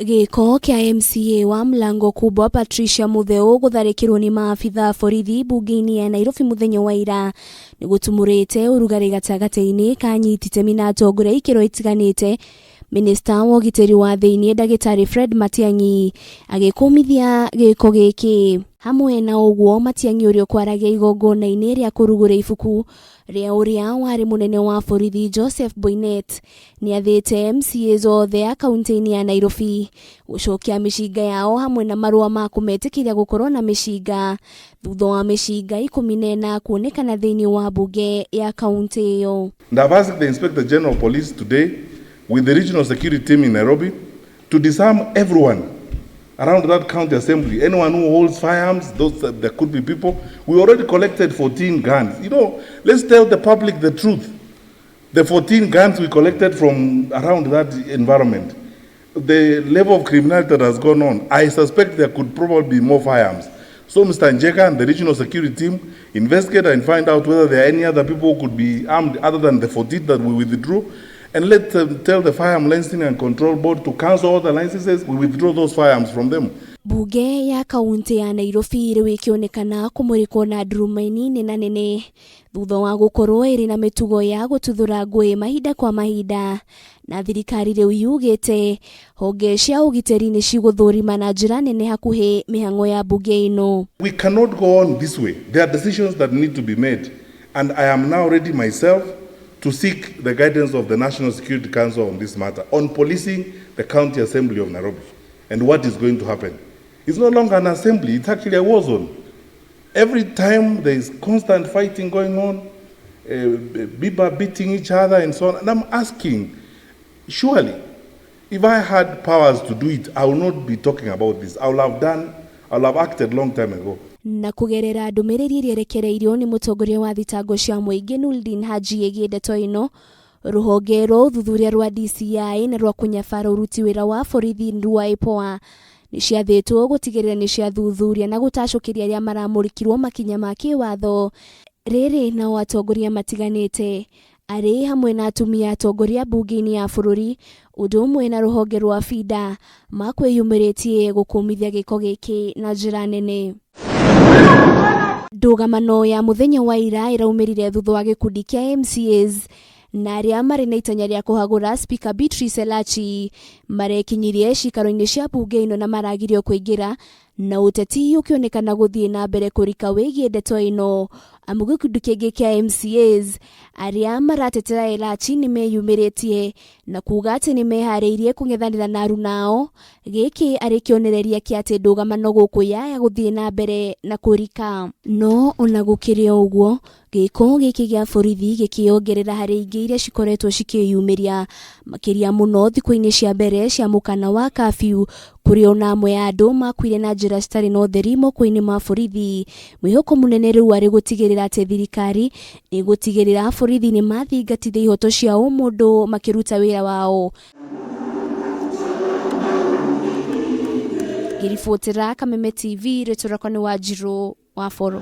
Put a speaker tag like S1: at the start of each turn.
S1: Gĩko kĩa MCA wa Mlango Kubwa Patricia Mutheu gũtharĩkĩrwo nĩ maabitha a borithi mbunge-inĩ ya Nairobi mũthenya wa ira nĩ gũtumũrĩte ũrugarĩ gatagatĩ-inĩ ka anyiti itemi na atongoria a ikĩro itiganĩte. Minista wa ũgitĩri wa thĩinĩ ndagĩtarĩ Fred Matiang'i agĩkũmithia gĩko gĩkĩ. Hamwe na ũguo, Matiang'i ũrĩa ũkwaragia igongona-inĩ rĩa kũrugũria ibuku rĩa ũrĩa warĩ mũnene wa borithi Joseph Boinnet nĩathĩte MCAs othe a kaunti-inĩ ya Nairobi gũcokia mĩcinga yao hamwe na marũa ma kũmetĩkĩria gũkorwo na mĩcinga thutha wa mĩcinga 14 kuonekana thĩinĩ wa mbunge ya kaunti ĩyo.
S2: And I've asked the Inspector General of Police today with the regional security team in Nairobi to disarm everyone around that county assembly. Anyone who holds firearms, those there could be people. We already collected 14 guns. Let's tell the public the truth. The 14 guns we collected from around that environment, the level of criminality that has gone on, I suspect there could probably be more firearms. So Mr. Njeka and the regional security team investigate and find out whether there are any other people who could be armed other than the 14 that we withdrew. And let them tell the Firearm Licensing and Control Board to cancel all the licenses. We withdraw those firearms from them.
S1: Bunge ya kaunti ya Nairobi rĩu ĩkĩonekana kũmũrĩkwo na ndurumeni nene nene thutha wa gũkorwo ĩrĩ na mĩtugo ya gũtuthũra ngũĩ mahinda kwa mahinda, na thirikari rĩu yugĩte honge cia ũgitĩri nĩ cigũthũrima na njĩra nene hakuhĩ mĩhang'o ya bunge ĩno.
S2: We cannot go on this way. There are decisions that need to be made, and I am now ready myself to seek the guidance of the National Security Council on this matter, on policing the County Assembly of Nairobi and what is going to happen. It's no longer an assembly, it's actually a war zone. Every time there is constant fighting going on, people are beating each other and so on. And I'm asking, surely, if I had powers to do it, I will not be talking about this. I will have done, I will have acted long time ago.
S1: Na kũgerera ndũmĩrĩri ĩrĩa ĩrekereirio nĩ mũtongoria wa thitango cia mũingĩ Noordin Haji ĩgiĩ ndeto ĩno, rũhonge rwa ũthuthuria rwa DCI na rwa kũnyabara ũruti wĩra wa borithi rwa IPOA nĩ ciathĩtwo gũtigĩrĩra nĩ ciathuthuria na gũtacũkĩria arĩa maramũrĩkirwo makinya ma kĩwatho. Rĩrĩ nao atongoria matiganĩte arĩ hamwe na atumia atongoria mbunge-inĩ ya bũrũri ũndũ ũmwe na rũhonge rwa FIDA makwĩyumĩrĩtie gũkũmithia gĩko gĩkĩ na njĩra nene. Ndũgamano ya mũthenya wa ira ĩraumĩrire thutha wa gĩkundi kĩa MCAs na arĩa marĩ na itanya rĩa kũhagũra Speaker Beatrice Elachi marekinyirie cikaro-inĩ cia mbunge ĩno na maragirio kũingĩra, na ũteti ũkĩonekana gũthiĩ na mbere kũrika wĩgiĩ ndeto ĩno, amu gĩkundi kĩngĩ kĩa MCAs arĩa maratetera Elachi nĩ meyumĩrĩtie na kuga atĩ nĩ meharĩirie kũng'ethanĩra na aruna ao, gĩkĩ arĩ kĩonereria kĩa atĩ ndũgamano gũkũ yaya gũthiĩ na mbere na kũrika. No ona gũkĩrĩ o ũguo, gĩko gĩkĩ gĩa borithi gĩkĩongerera harĩ ingĩ iria cikoretwo cikĩyumĩria makĩria mũno thikũ-inĩ cia mbere cia mũkana wa curfew, kũrĩa ona amwe a andũ makuire na njĩra citarĩ na ũtheri moko-inĩ ma borithi. Mwĩhoko mũnene rĩu arĩ gũtigĩrĩra atĩ thirikari nĩ gũtigĩrĩra borithi nĩ mathingatithia ihoto cia ũmũndũ makĩruta wĩra wao. Ngĩribotera Kameme TV, rĩtwa rĩakwa nĩ Wanjirũ wa Boro.